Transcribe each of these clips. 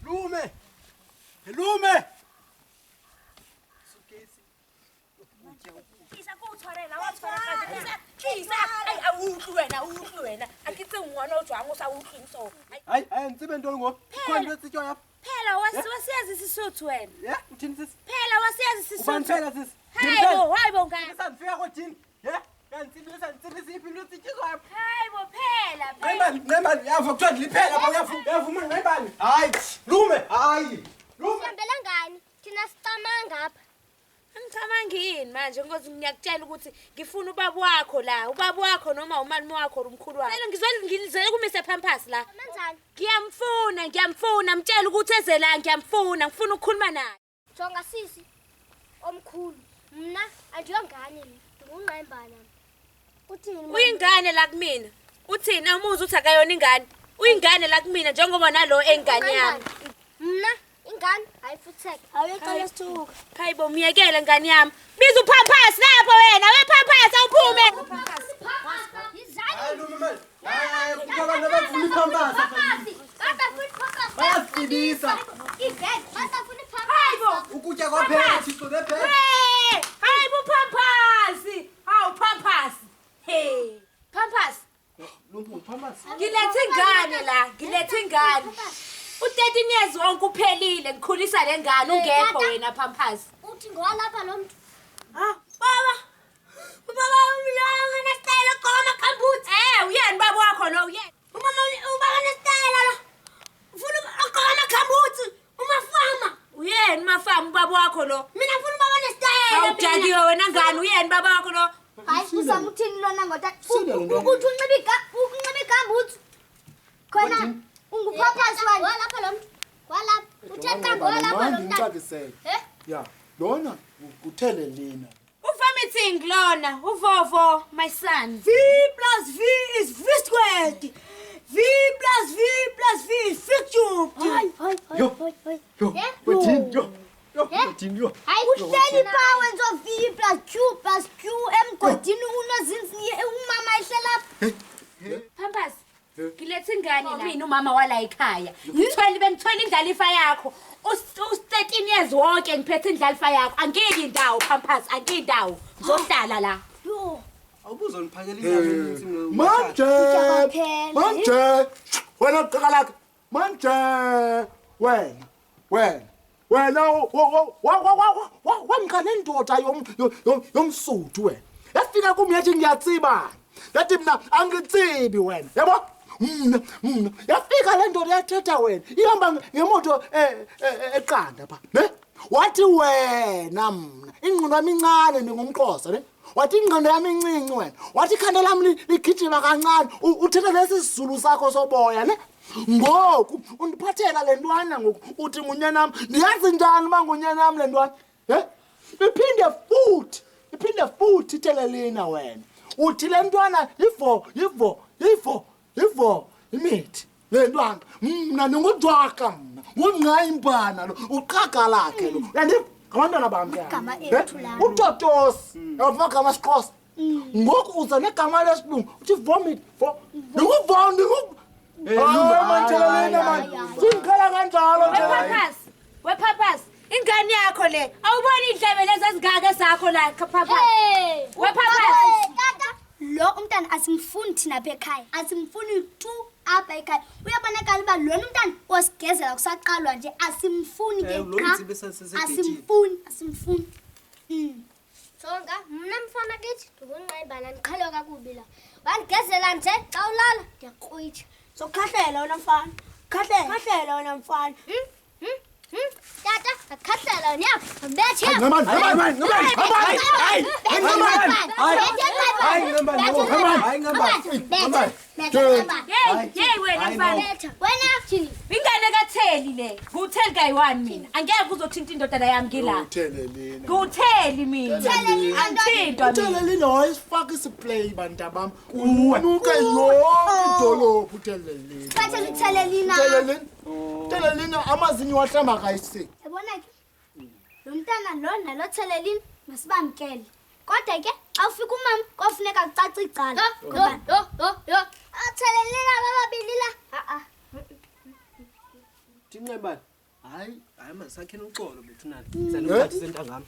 Lume! Lume! Tlisa ko o tshwarela wa tshwara gape. Tlisa, tlisa. Ai a utlwe wena, a utlwe wena. A ke tse ngwana o tswang o sa utlweng so. Ai, Hayi, hayi ntsibe ntoni ngoku? Khona into etsityayo apha. Phela wasiyazi isisuthu wena. Ye, uthini sisi? Phela wasiyazi Ubani isisuthu. phela sisi? Hayi bo, hayi bo ngane. Sandifika kodini. Ye, yantsibisa ntsibisa iphi into etsityizayo apha? Hayi bo phela. Phela. Nqayibani, nqayibani, uyava kuthiwa ndiliphela apha uyavuma, uyavuma nqayibani. Hayi, Lume, hayi. Lume. Sihambela ngani? Thina sicamanga apha. Angicabangi yini manje ngoba ngiyakutshela ukuthi ngifuna ubaba wakho la, ubaba wakho noma umalume wakho or umkhulu wakho. Phela ngizole ngilizele kumise Pampers la. Manzani? Ngiyamfuna, ngiyamfuna, mtshela ukuthi eze la ngiyamfuna, ngifuna ukukhuluma naye. Jonga sisi omkhulu. Mna andiyongane mna. Ndingungqembana. Uthini? mama? Uyingane la kumina. Uthini awumuzi uthi akayona ingane? Uyingane la kumina njengoba nalo engane yami. Mna ingane hayi futhek. Awuqala sithuka. Hayi bo miyekele ngane yami. Biza uPampers lapho wena, we Pampers awuphume. Yizani. Hayi Lume mani. Hayi, kukho abantu abavuma iphampasi apha. Bayasibisa. Hayi bo. Ukutya kwaphela, Thixo lephela. Hey, hayi bo Pampers. Hawu Pampers. Hey, Pampers. Lume, uphampasi. Ngilethe ingane la, ngilethe ingane. U13 years wonke uphelile ngikhulisa le ngane ungekho wena Pampers. Uthi ngowalapha lo mntu. Ah, baba. Ubaba umlongo nesitayela ogqoka amakhambuthi. Eh, uyena baba wakho lo, uyena. Umama ubaba nesitayela lo. Ufuna ugqoka amakhambuthi. Umafama. Uyena umafama ubaba wakho lo. Mina ngifuna ubaba nesitayela. Awujakiwe wena ngane, uyena baba wakho lo. Hayi uzama uthini lona ngoda? Sile le ntwana. Ukuthi unxibe unxibe igambutsi. Khona unguphaphasi wena. Ngowalapha lo mntu. Ngowalapha. Uthetha ngowalapha lo mntana. Ngixakisele. Eh? Ya, lona uthele lina. Uvomiting lona, uvovo, my son. V plus V is V squared. V plus V plus V is V cubed. Hayi hayi hayi Yo. hayi hayi. Yho, Eh? kwedini, yho. Yho, Eh? kwedini, yho. Hayi uhleli pha wenza V plus Q plus Q emgodini unozinzi umama ehlela apha. Pampers. Ngilethe ingane la. Mina umama wala ekhaya. Ngithwele bengithwele indlalifa yakho. Us 13 years wonke ngiphethe indlalifa yakho. Angiki indawo Pampers, angiki indawo. Ngizohlala la. Yho. Awubuzoniphakela inyama eninzi mina. Manje, Uyabaphela, manje, wena uqaka lakhe. Manje, wena, wena, wena wamka nendoda yomsuthu wena. Yafika kum yathi ngiyatsiba. Ndathi mna angitsibi wena. Yabo? Mna, mna. Yafika le ndoda yathetha wena. Ihamba ngemoto eqanda pha, ne? Wathi wena mna, ingqondo yami incane ndingumXhosa, ne? Wathi ingqondo yami incinci wena. Wathi ikhanda lami ligijima kancane. Uthetha lesi sizulu sakho soboya, ne? Ngoku undiphathela le ntwana ngoku uthi ngunyanam. Ndiyazi njani uba ngunyanam le ntwana? He? Iphinde futhi, iphinde futhi ithelelina wena. Uthi le ntwana yivo, yivo, yivo, yivo imithi. Le ntwana mna ndingujwaka mna, ngungqayimbana lo, uqhaga lakhe lo. Uyandiva? Ngabantwana bam ke aba. Amagama ethu lawo. Utotosi, uyava amagama esiXhosa. Ngoku uza negama lesilungu uthi vomit, vo. Ndinguvo, ndingu. Eh, Lume, Hayi man, thelelina man. hayi, hayi. Singikhala kanjalo We nje. Pampers. We Pampers. Ingane yakho le. Awuboni indlebe lezi ezingaka ezakho la Pampers. Hey. We Pampers. Tata, lo umntana asimfuni thina apha ekhaya. Asimfuni tu apha ekhaya. Uyabonakala uba lona umntana osigezela kusaqalwa nje asimfuni ke Eh, lo qha. mtsibe sasesegeyithini. Asimfuni, asimfuni. Jonga, mna mfana kithi ndingunqayibana ndiqhelwe kakubi la. Wandigezela nje xa ulala ndiyakrwitsha. Sokhahlela wena mfana. Khahlela, khahlela wena mfana. Tata, ndakhahlela wena yakho. Bethe. Ncamani, ncamani, ncamani, Hayi, hayi, hayi, ncamani, hayi, ncamani, ncamani. Hey, hey wena mfana. Wena thini? Ingane kaTheli le. Ngutheli kayi-one mina. Angeke uzothinta indodana yami ngila. Uthelelina. Ngutheli mina. Angithintwa mina. Uthelelina wayesifaka isiplay bantabam. Unuke yonke idolophu uthelelina. Bathela uthelelina. Uthelelina. Uthelelina amazinyo wahlamba kayisi. Yabona ke. Lo mntana lo nalo thelelini masibamkele. Kodwa ke xa ufika umama kofuneka kucace icala. Yho yho yho yho. Athelelini aba babili la. A-a. Tinqebani. Hayi, hayi masakheni uxolo bethu nani. Sanuphathise ntangam.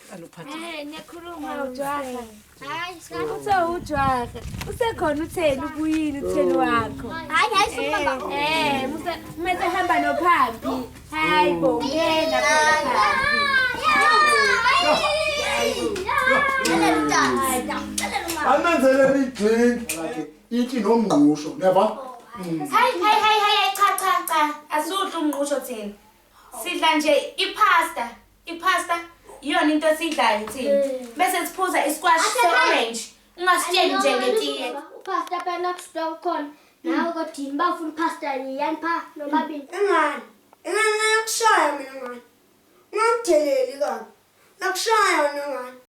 Sanuphathise. Eh, niyakhuluma ujwaha. Hayi, Kuthiwa ujwaha. Usekhona utheni ubuyile utheni wakho. hayi hayi sumama. Eh, muse mese hamba nophambi. Hayi bo, ngena phela phambi. Anenzeleni idrink lakhe iti nomngqusho neva. Hayi hayi hayi hayi cha cha cha. Asudla umngqusho thina. Sidla nje ipasta. Ipasta iyona into esiyidlayo thina. Bese siphuza isquash se-orange. Ungasitsheli nje ngetiye. Upasta phela kusuka ukhona. Nawe kodini bafuna upasta yiyani pha nobabili. Ingane, ingane nakushaya mina ngane. Ungangitheleli kabi. Nakushaya wena ngane.